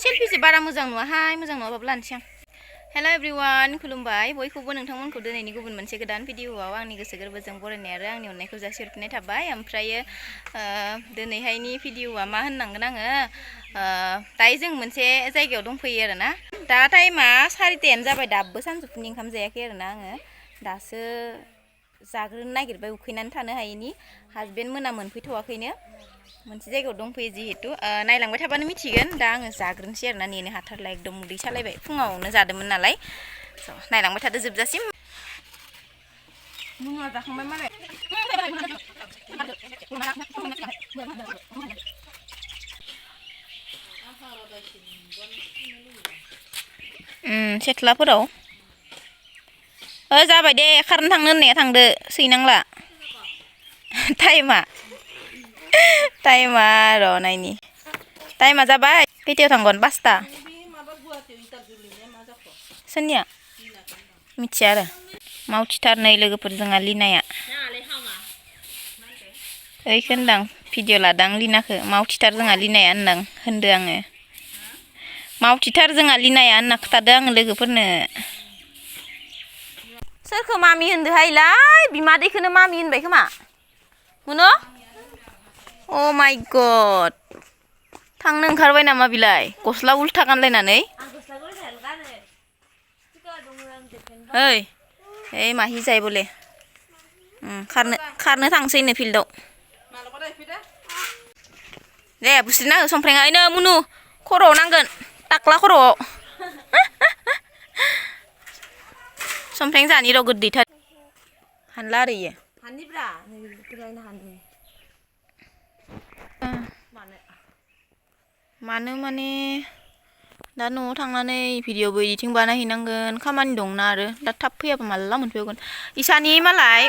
सेल्फिसो बारा मोजां नुवाहाय मोजां नुवाबाबो लानोसै आं हेल' एभ्रिवान खुलुमबाय बयखौबो नोंथांमोनखौ दिनैनि गुबुन मोनसे गोदान भिडिअ'आव आंनि गोसो गोरबोजों बरायनाय आरो आंनि अननायखौ जासिहरफिननाय थाबाय ओमफ्रायो दिनैहायनि भिडिअ'आ मा होननांगोन आङो दायो जों मोनसे जायगायाव दंफैयो आरोना दा टाइमा 4:30 जाबाय दाबो सानजौफुनि ओंखाम जायाखै आरोना आङो दासो जाग्रोनो नागिरबाय उखैनानै थानो हायैनि हासबेन्ड मोना मोनफैथ'वाखैनो मोनसे जायगायाव दंफैयो जिहेतु नायलांबाय थाबानो मिथिगोन दा आङो जाग्रोनोसै आरोना नेनो हाथारला एकदम उदै सालायबाय फुङावनो जादोंमोन नालाय नायलांबाय थादो जोबजासिम मुङा जाखांबाय मालाय सेथ्लाफोराव जाबाय दे खारनो थांनो होननाया थांदो सैनांला टाइमा र' नायनि टाइमा जाबाय खैथायाव थांगोन 5ता सोरनिया मिथिया आरो मावथिथार नै लोगोफोर जोंहा लिनाया ओइखो होनदां भिडिअ लादां लिनाखौ मावथिथार जोंहा लिनाया होनदो आङो मावथिथार जोंहा लिनाया होनना खोथादों आङो लोगोफोरनो सोरखौ मामि होनदोहायलाय बिमादैखौनो मामि होनबाय खोमा मुनो अ माय गड थांनो ओंखारबाय नामा बिलाय गस्ला उल्था गानलायनानै ओइ ओइ माहि जाय बले खारनो थांसैनो फिल्डआव दे बुस्रिना हो संफ्रेङा ओइनो मुनु खर'आव नांगोन टाक्ला खर'आव संफ्रें जानि र' गोदैथार हानला आरो इयो हाननिब्रा नोगोरायनो हानो मानो माने दा न'आव थांनानै भिडिअबो एडिटिं बानायहैनांगोन खामानि दंना आरो दा थाब फैयाबा माला मोनफैगोन इसानि मालाय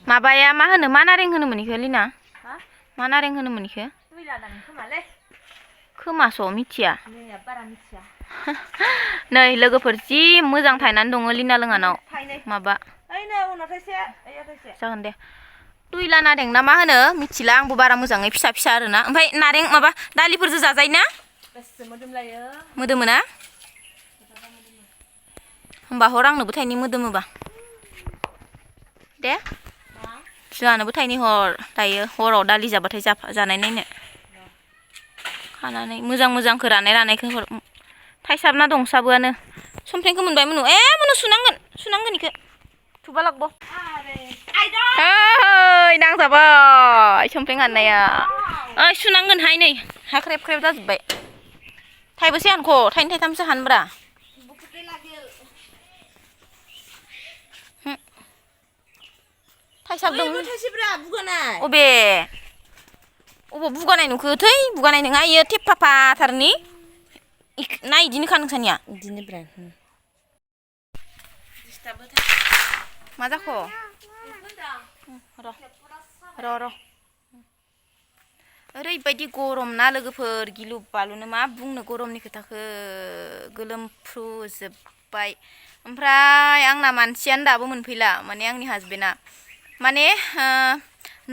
माबाया मा होनो मा नारें होनोमोन इखो लिना मा नारें होनोमोन इखो खोमास' मिथिया नै लोगोफोर जि मोजां थायनानै दङ लिना लोङानाव माबा जागोन दे तुइला नारें ना मा होनो मिथिला आंबो बारा मोजाङै फिसा फिसा आरोना ओमफ्राय नारें माबा दालिफोरजों जाजायोना मोदोमोना होमबा हर आंनोबो थाइनै मोदोमोबा दे जोंहानोबो थाइनै हर दायो हराव दालि जाबाथाय जानाय नायनो खानानै मोजां मोजांखौ रानायखौ हर थाइसाबना दंसाबोआनो संफ्रेंखौ मोनबाय मुनु मुनु सुनांगोन इखो थुबा लागब ओइ नांजाबाय संफ्रें हाननाया ओइ सुनांगोनहाय नै हा ख्रेब ख्रेब जाजोब्बाय थाइबेसे हानख' थाइनै थाइथामसो हानब्रा थाइसाबदों अबे बुगानाय नुखो थै बुगानाय नङा इयो थेफाफाथारनि ना इदिनोखा नोंसानिया इदिनोब्रा मा जाख' र' ओरैबायदि गरम ना लोगोफोर गिलु बालुनो मा बुंनो गरमनि खोथाखौ गोलोमफ्रुजोब्बाय ओमफ्राय आंना मानसियानो दाबो मोनफैला माने आंनि हासबेन्डआ माने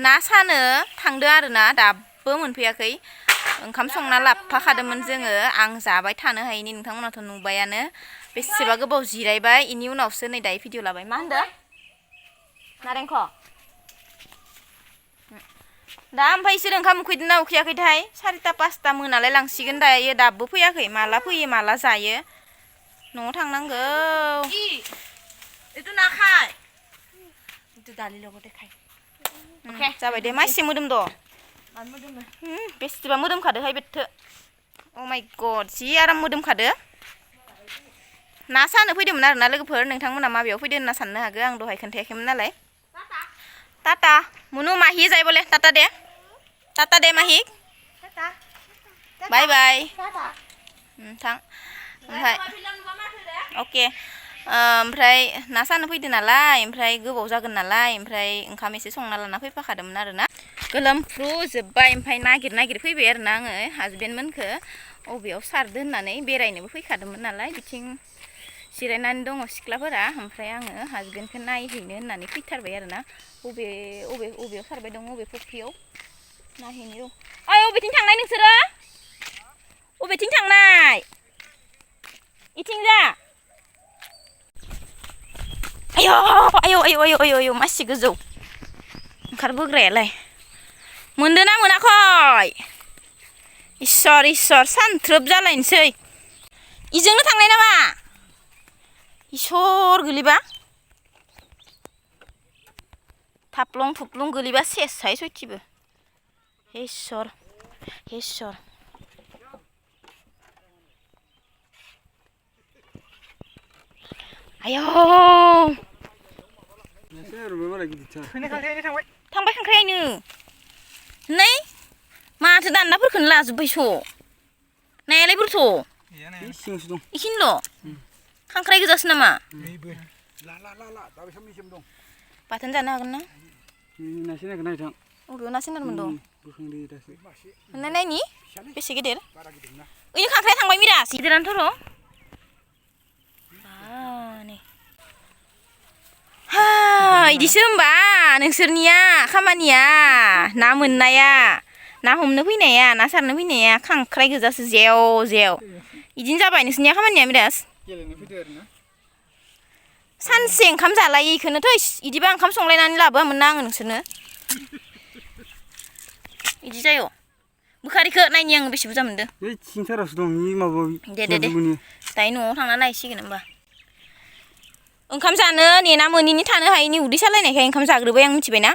ना सानो थांदों आरोना दाबो मोनफैयाखै ओंखाम संना लाबफाखादोंमोन जोङो आं जाबाय थानो हायैनि नोंथांमोनाथ' नुबायानो बेसेबा गोबाव जिरायबाय इनि उनावसो नै दायो भिडिअ लाबाय मा होनदो नारेंख' दा ओमफ्राय इसोर ओंखाम उखैदोंना उखैयाखैथाय 4ता 5ता मोनालाय लांसिगोन दायो दाबो फैयाखै माला फैयो माला जायो न'आव थांनांगौ जाबाय दे मासे मोदोम दं बेसेबा मोदोमखादोहाय बेथो अ माय गड जि आराम मोदोमखादो ना सानो फैदोंमोन आरोना लोगोफोर नोंथांमोना माबेयाव फैदों होनना साननो हागौ आं दहाय खोन्थायाखैमोन नालाय टाटा मुनु माहि जाय बले टाटा दे माहि बाय बाय थां ओमफ्राय अके ओमफ्राय ना सानो फैदो नालाय ओमफ्राय गोबाव जागोन नालाय ओमफ्राय ओंखाम एसे संना लाना फैफाखादोंमोन आरोना गोलोमफ्रुजोब्बाय ओमफ्राय नागिर फैबाय आरोना आङो हासबेन्डमोनखो अबेयाव सारदो होननानै बेरायनोबो फैखादोंमोन नालाय बिथिं जिरायनानै दङ सिख्लाफोरा ओमफ्राय आङो हासबेन्डखौ नायहैनो होननानै फैथारबाय आरोना अबेयाव सारबाय दङ अबे फुख्रियाव नायहैनि र' ओइ अबेथिं थांनाय नोंसोरो अबेथिं थांनाय इथिं जा आयौ आयौ आयौ आयौ आयौ आयौ मासि गोजौ ओंखारबोग्रायालाय मोनदोंना मोनाखै इसोर इसोर सानथ्रोब जालायनोसै इजोंनो थांनाय नामा इसोर गोलैबा थाफ्लं थुफ्लुं गोलैबा सेसहाय सयथिबो इसोर इसोर आयौ थांबाय खांख्रायनो नै माथो दान्दाफोरखौनो लाजोब्बायस' नायालाय बोरथ' इखिनिल' खांख्राय गोजासो नामा बाथोन जानो हागोन ना अबेयाव ना सेनारमोन दं मोननाय नायनि बेसे गेदेर ओइ खांख्राया थांबाय मिरास गिदिरानोथ' र' हा इदिसो होमबा नोंसोरनिया खामानिया ना मोननाया ना हमनो फैनाया ना सारनो फैनाया खांख्राय गोजासो जेव जेव इदिनो जाबाय नोंसोरनिया खामानिया मिरास सानसे ओंखाम जालायो इखौनोथ' इदिबा ओंखाम संलायनानै लाबोआमोन ना आङो नोंसोरनो इदि जायो बुखारिखौ नायनि आङो बेसे बुरजा मोनदों दे दे दे दायो न'आव थांना नायसिगोन होमबा ओंखाम जानो नेना मोनिनि थानो हायिनि उदै सालायनायखाय ओंखाम जाग्रोबाय आं मिथिबायना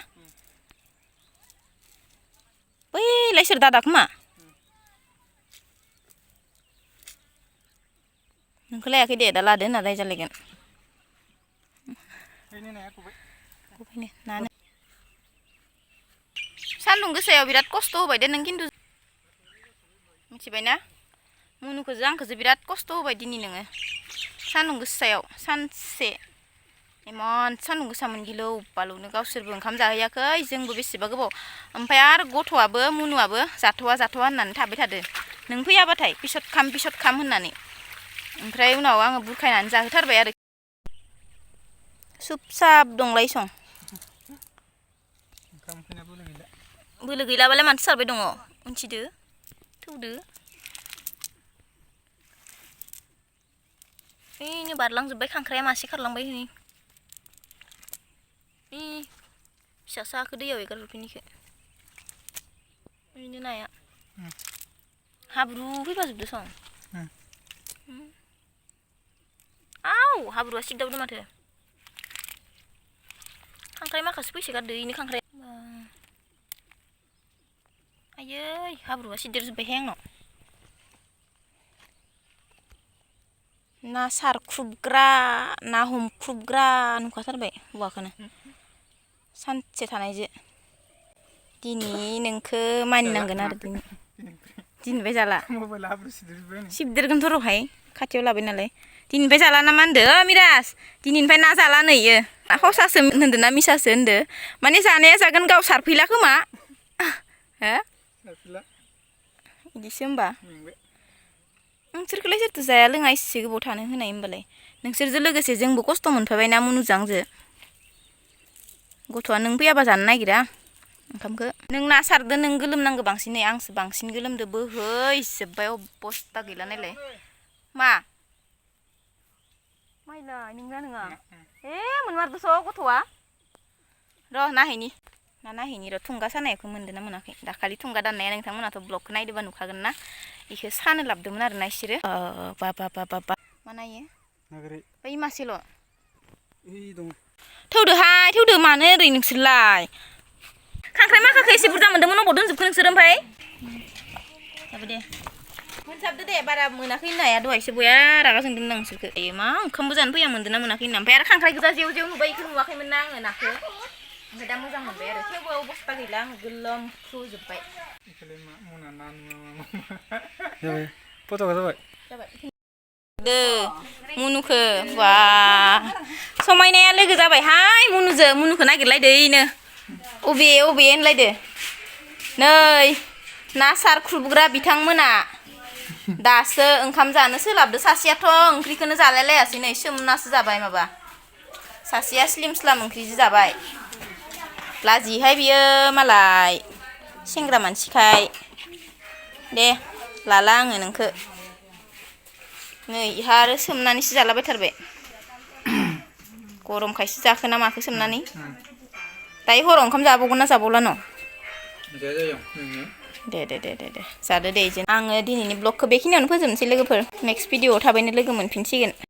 बैलाय सोर दादा खोमा नोंखौ लायाखै दे दा लादो होनना रायजालायगोन सान्दुं गोसायाव बिराद खस्थ' होबाय दे नों खिन्थु मिथिबायना मुनुखौजो आंखौजो बिराद खस्थ' होबाय दिनै नोङो सान्दुं गोसायाव सानसे इमान सान्दुं गोसामोन गिलौ बालौनो गावसोरबो ओंखाम जाहैयाखै जोंबो बेसेबा गोबाव ओमफ्राय आरो गथ'आबो मुनुआबो जाथ'वा होननानै थाबाय थादो नों फैयाबाथाय पिसत खाम होननानै ओमफ्राय उनाव आङो बुरखायनानै जाहोथारबाय आरो सुब साब दंलाय सं बोलो गैलाबालाय मानसि सारबाय दङ उनथिदो थौदो ओइनो बारलांजोब्बाय खांख्राया मासे खारलांबाय नै फिसा साखौ दैयाव एगारहरफिनिखो ओरैनो नाया हाब्रु फैफाजोबदो सं आव हाब्रुआ सिददावदो माथो खांख्राय माखासे फैसो गारदो इनो खांख्राय आयै हाब्रुआ सिदेरजोब्बायहाय आंनाव ना सारख्रुबग्रा ना हमख्रुबग्रा नुखाथारबाय हौवाखौनो सानसे थानायजो दिनै नोंखौ मानिनांगोन आरो दिनैनिफ्राय जाला सिबदेरगोनथ' र'हाय खाथियाव लाबाय नालाय दिनैनिफ्राय जाला ना मा होनदो मिरास दिनैनिफ्राय ना जाला नै इयो हसासो होनदो ना मिसासो होनदो माने जानाया जागोन गाव सारफैला खोमा हो इदिसो होमबा नोंसोरखौलाय सोरथो जाया लोङा इसे गोबाव थानो होनाय होमबालाय नोंसोरजों लोगोसे जोंबो खस्थ' मोनफाबायना मुनुजों आंजो गथ'आ नों फैयाबा जानो नागिरा ओंखामखौ नों ना सारदो नों गोलोमनांगौ बांसिनै आंसो बांसिन गोलोमदो बोहैजोब्बाय अबस्था गैला नायलाय मा माइलाय नोंना नङा मोनमारदोस' गथ'आ र' नायहैनि र' थुंगा सानायखौ मोन्दों ना मोनाखै दाखालि थुंगा दाननाया नोंथांमोनाथ' ब्लगखौ नायदोबा नुखागोन ना बेखौ सानो लाबोदोंमोन आरोना इसोरो बा मा नायो बै मासेल' थौदो मानो ओरै नोंसोरलाय खांख्राइ माखाखौ एसे बुरजा मोन्दोंमोन अबाव दोनजोबखो नोंसोर ओमफ्राय जाबाय दे मोनसाबदो दे बारा मोनाखै नाया दहायसो बया रागा जोंदों नोंसोरखौ मा ओंखामबो जानो फैया मोन्दों ना मोनाखै होनना ओमफ्राय आरो खांख्राइ गोजा जेव जेव नुबाय बेखौ नुवाखैमोन ना आङो नाखौ ओमफ्राय दा मोजां मोनबाय आरो थेवबो अबस्था गैला आङो गोलोमफ्रुजोब्बाय मुनुखौ बा समायनाया लोगो जाबायहाय मुनुखौ नागिरलायदो इनो अबे होनलायदो नै ना सारख्रुबग्रा बिथांमोना दासो ओंखाम जानो सोलाबदो सासेयाथ' ओंख्रिखौनो जालायलायासै नै सोमनासो जाबाय माबा सासेया स्लिम स्लाम ओंख्रिजो जाबाय लाजिहाय बियो मालाय सेंग्रा मानसिखाय दे लाला आङो नोंखो नै इहा आरो सोमनानैसो जालाबायथारबाय गरमखायसो जाखो ना माखो सोमनानै दायो हराव ओंखाम जाबावगोन ना जाबावला न' दे जादो दे आङो दिनैनि ब्लगखौ बेखिनियावनो फोजोबनोसै लोगोफोर नेक्स्ट भिडिअआव थाबैनो लोगो मोनफिनसिगोन